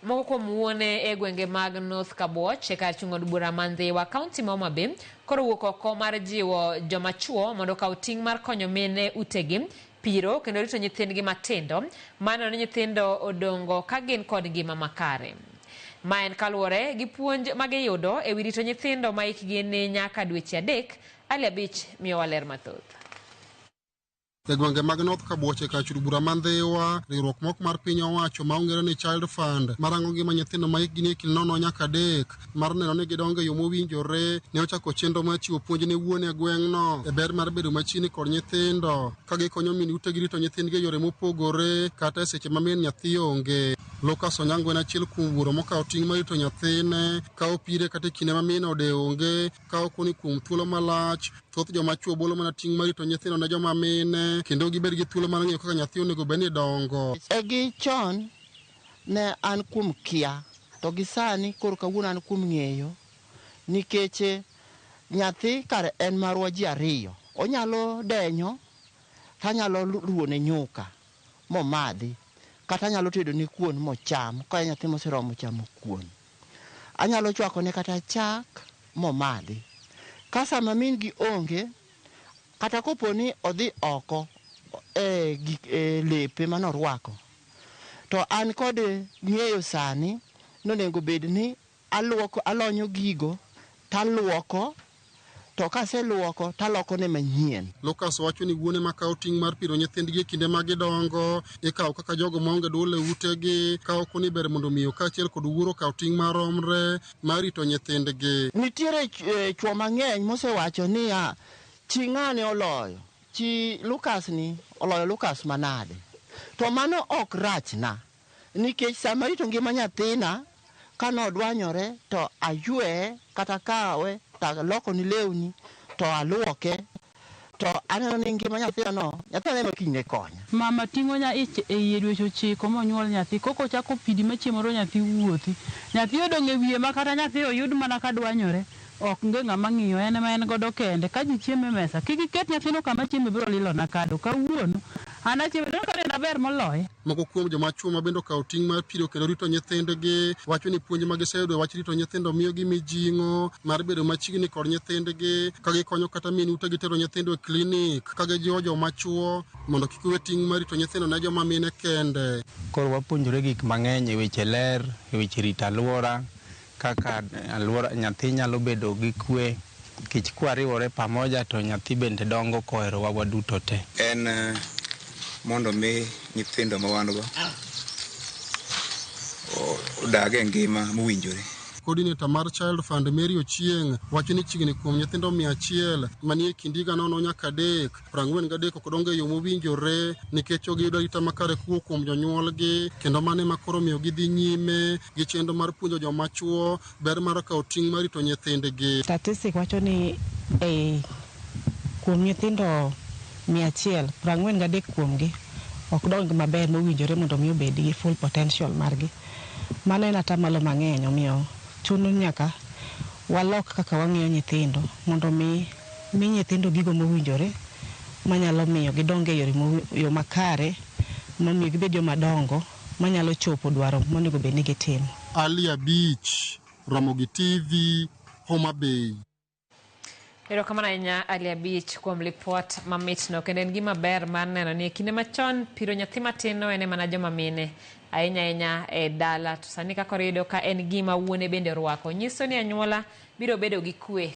Moko kuom wuone e gwenge mag North Kabuoch e kar chung' od bura ma Ndhiwa, kaunti ma Homa Bay, koro owuok oko mar jiwo joma chuo mondo okaw ting' mar konyo mine utegi, piro kendo rito nyithindgi matindo, maneno ni nyithindo odongo ka gin kod ngima makare. Ma en kaluwore gi puonj ma giyudo e wi rito nyithindo ma hikgi ni nyaka dweche adek. Ali Abich miyowa ler mathoth. E gwenge mag North Kabuoch e kar chud bura ma Ndhiwa, riwruok mok mar piny owacho ma ong'ere ni Child Fund marango ngima nyithindo ma hikgi nie kind nono nyaka adek mar neno ni gidongo e yo mowinjore ne ochako chenro mar chiwo puonj ne wuone e gweng'no e ber mar bedo machiegni kod nyithindo ka gikonyo min utegi rito nyithindgi e yore mopogore kata e seche ma min nyathi onge. Lucas Onyango en achiel kuom wuoro mokawo ting' mar rito nyathine ka opire kata e kinde ma min ode onge ka ok ni kuom thuolo malach. Thoth joma chwo bolo mana ting' mar rito nyithindo ne joma mine kendo gibed gi thuolo mar ng'eyo kaka nyathi onego bed ni dongo. E gi chon ne an kuom kia, to gi sani koro kawuono an kuom ng'eyo, nikech nyathi kare en marwa ji ariyo. Onyalo denyo, to anyalo ruwone nyuka momadhi, kata anyalo tedone kuon mocham ka en nyathi moseromo chamo kuon. Anyalo chwakone kata chak momadhi. Ka sama min gi onge, kata kopo ni odhi oko e gik e lepe manorwako, to an kod ng'eyo sani nonego bed ni aluoko, alonyo gigo taluoko, to kaseluoko talokone manyien. Lucas wacho ni wuone makawo ting' mar piro nyithindgi e kinde ma gidongo ikawo kaka jogo maonge duol e utegi ka ok ni ber mondo miyo kaachiel kod wuoro okaw ting' maromre mar rito nyithindgi. Nitiere chwo mang'eny mosewacho niya, chi ng'ane oloyo, chi Lucas ni oloyo Lucas manade. To mano ok rachna, nikech sama arito ngima nyathina, ka nodwanyore to ayueye kata kawe to alokone lewni to aluoke, to aneno ni ngima nyathina no, nyathina ema kiny ne konya. Mama ting'o nya ich e iye dweche ochiko monyuol nyathi, koko ochako pidi machiemo to nyathi wuothi. Nyathi odong' e wiye ma kata nyathi oyud mana ka dwanyore, ok onge ng'ama ng'iyo, en ema en godo kende. Ka ji chiemo e mesa, kik iket nyathino kama chiemo biro lilona kado. Kawuono, an achiemo, ineno ka denda ber moloye. Moko kuom joma chwo ma bende okawo ting' mar piro kendo rito nyithindgi wacho ni puonj ma giseyudo e wach rito nyithindo miyogi mijing'o mar bedo machiegni kod nyithindgi ka gikonyo kata min utegi tero nyithindo e klinik ka gijiwo joma chwo mondo kik we ting' mar rito nyithindo ne joma mine kende. Koro wapuonjore gik mang'eny e weche ler, e weche rito alwora, kaka alwora nyathi nyalo bedo gi kwe, nikech kwariwore pamoja to nyathi bende dongo koherowa waduto te. En mondo mi nyithindo ma wan go odag e ngima mowinjore. Coordinator mar Child Fund Mary Ochieng wacho ni chiegni kuom nyithindo 100 manie kind higa 0 nyaka 3, 43 ok dongo e yo mowinjore nikech ok giyudo arita makare kowuok kuom jonyuolgi, kendo mano ema koro miyo gidhi nyime gi chenro mar puonjo joma chuo ber mar kawo ting' mar rito nyithindgi. Statistic wacho ni e kuom nyithindo 100, 43 kuomgi ok dong maber mowinjore mondo mi obed gi full potential margi. Mano en atamalo mang'eny, omiyo chuno nyaka walok kaka wang'iyo nyithindo mondo mi mi nyithindo gigo mowinjore manyalo miyo gidong e yore yo makare mamiyo gibed joma dongo manyalo chopo dwaro monego bed ni gitimo. Ali Abich, Ramogi TV, Homa Bay. Erokamano ahinya Ali Abich kuom lipot mamitno, kendo en gima ber mar neno ni e kinde machon piro nyathi matin no en mana joma mine ahinya ahinya e dala, to sani kaka iyudo ka en gima wuone bende orwako nyiso ni anyuola biro bedo gi kwe.